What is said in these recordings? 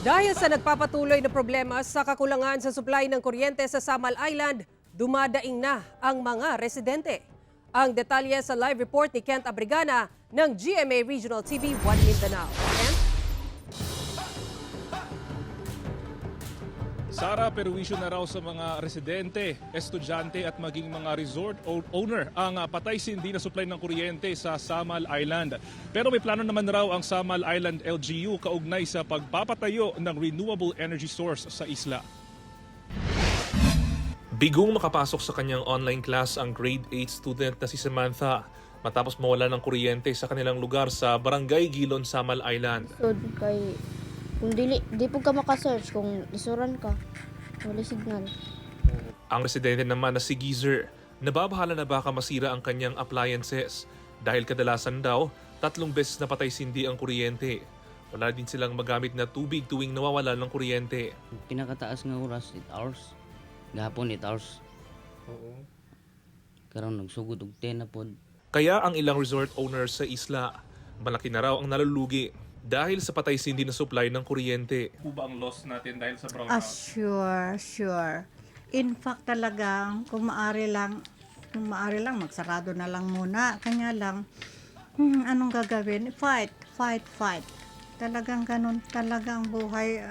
Dahil sa nagpapatuloy na problema sa kakulangan sa supply ng kuryente sa Samal Island, dumadaing na ang mga residente. Ang detalye sa live report ni Kent Abrigana ng GMA Regional TV 1 Mindanao. Kent? Sara, perwisyo na raw sa mga residente, estudyante at maging mga resort owner ang patay sindi na supply ng kuryente sa Samal Island. Pero may plano naman raw ang Samal Island LGU kaugnay sa pagpapatayo ng renewable energy source sa isla. Bigong makapasok sa kanyang online class ang grade 8 student na si Samantha matapos mawala ng kuryente sa kanilang lugar sa Barangay Gilon, Samal Island. So, kay kung dili di po ka maka-search kung isuran ka. Wala signal. Ang residente naman na si Geezer, nababahala na baka masira ang kanyang appliances dahil kadalasan daw 3 beses na patay sindi ang kuryente. Wala din silang magamit na tubig tuwing nawawala ng kuryente. Pinakataas nga oras 8 hours. Gahapon 8 hours. Oo. Karon nagsugod og 10 na pod. Kaya ang ilang resort owners sa isla, malaki na raw ang nalulugi dahil sa patay sindi na supply ng kuryente. Po ba ang loss natin dahil sa brownout? Ah, sure. In fact talaga, kung maari lang, magsarado na lang muna. Kanya lang, anong gagawin? Fight, fight, fight. Talagang ganun, talagang buhay.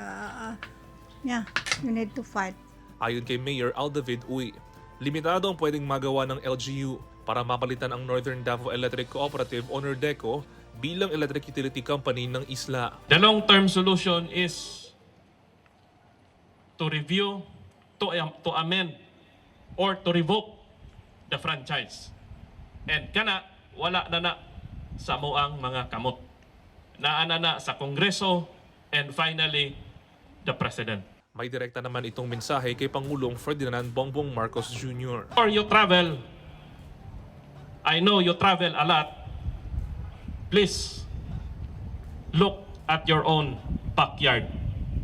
Yeah, you need to fight. Ayon kay Mayor Aldavid Uy, limitado ang pwedeng magawa ng LGU para mapalitan ang Northern Davao Electric Cooperative o NORDECO bilang electric utility company ng isla. The long-term solution is to review, to amend, or to revoke the franchise. And kana, wala na na sa moang mga kamot. Naa na na sa Kongreso and finally, the President. May direkta naman itong mensahe kay Pangulong Ferdinand Bongbong Marcos Jr. Or you travel, I know you travel a lot, please look at your own backyard,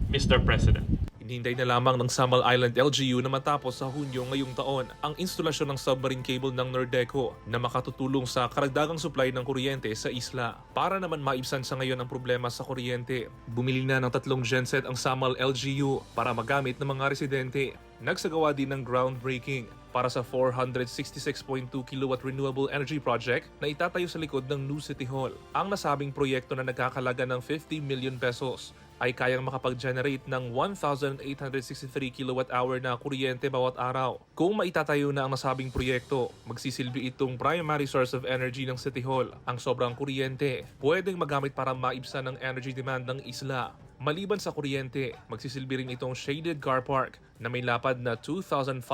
Mr. President. Hinihintay na lamang ng Samal Island LGU na matapos sa Hunyo ngayong taon ang instalasyon ng submarine cable ng Nordeco na makatutulong sa karagdagang supply ng kuryente sa isla. Para naman maibsan sa ngayon ang problema sa kuryente, bumili na ng tatlong genset ang Samal LGU para magamit ng mga residente. Nagsagawa din ng groundbreaking para sa 466.2 kilowatt renewable energy project na itatayo sa likod ng New City Hall. Ang nasabing proyekto na nagkakalaga ng 50 million pesos ay kayang makapag-generate ng 1,863 kilowatt hour na kuryente bawat araw. Kung maitatayo na ang nasabing proyekto, magsisilbi itong primary source of energy ng City Hall. Ang sobrang kuryente, pwedeng magamit para maibsan ang energy demand ng isla. Maliban sa kuryente, magsisilbi rin itong shaded car park na may lapad na 2,500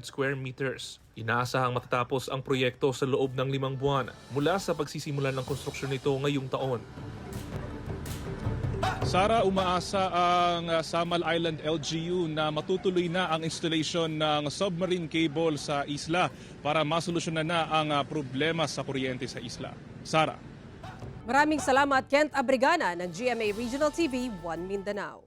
square meters. Inaasahang matatapos ang proyekto sa loob ng 5 buwan mula sa pagsisimula ng konstruksyon nito ngayong taon. Sara, umaasa ang Samal Island LGU na matutuloy na ang installation ng submarine cable sa isla para masolusyonan na ang problema sa kuryente sa isla. Sara. Maraming salamat, Kent Abrigana ng GMA Regional TV 1 Mindanao.